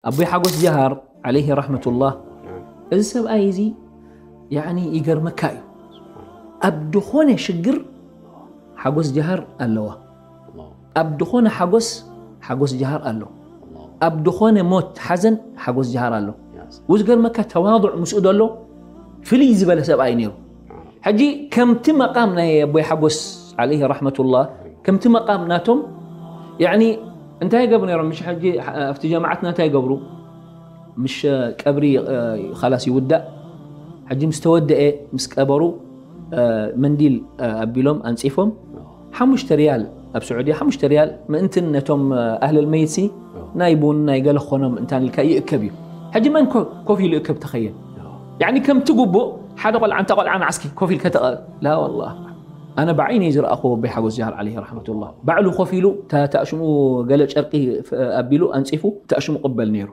ኣቦይ ሓጎስ ጀሃር ዓለይሂ ረሕመቱላህ፣ እዚ ሰብኣይ እዚ ያኒ ይገርመካ እዩ። ኣብ ድኾነ ሽግር ሓጎስ ጀሃር ኣለዋ። ኣብ ድኾነ ሓጎስ ሓጎስ ጀሃር ኣሎ። ኣብ ድኾነ ሞት ሓዘን ሓጎስ ጀሃር ኣሎ። ውዝገርመካ ተዋضዕ ምስኡ ደሎ ፍልይ ዝበለ ሰብኣይ ነይሩ። ሕጂ ከምቲ መቃም ናይ ኣቦይ ሓጎስ ዓለይሂ ረሕመቱላህ፣ ከምቲ መቃም ናቶም ያኒ እንታይ ይገብሩ ነይሮም? ምሽ ሕጂ ኣብቲ ጀማዓትና እንታይ ይገብሩ? ምሽ ቀብሪ ኻላስ ይውዳእ። ሕጂ ምስ ተወደአ ምስ ቀበሩ መንዲል ኣቢሎም ኣንፂፎም ሓሙሽተ ሪያል፣ ኣብ ስዑድያ ሓሙሽተ ሪያል ምእንትን ነቶም ኣህለል መይትሲ ናይ ቡን ናይ ገለ ክኾኖም እንታን ኢልካ ይእከብ እዩ። ሕጂ መን ኮፍ ኢሉ እከብ ተኸየል? ያኒ ከምቲ ግቡእ ሓደ ቆልዓ እንታ ቆልዓ ንዓስኪ ኮፍ ኢልከ ተቐ ላ ወላ ኣነ ብዓይነይ ዝረኣኹ ኣቦይ ሓጎስ ጃሃር ዓለይሂ ረሕመቱላህ ባዕሉ ኮፍ ኢሉ ተኣሽሙ ገለ ጨርቂ ኣቢሉ ኣንፂፉ ተኣሽሙ ቅበል ነይሩ።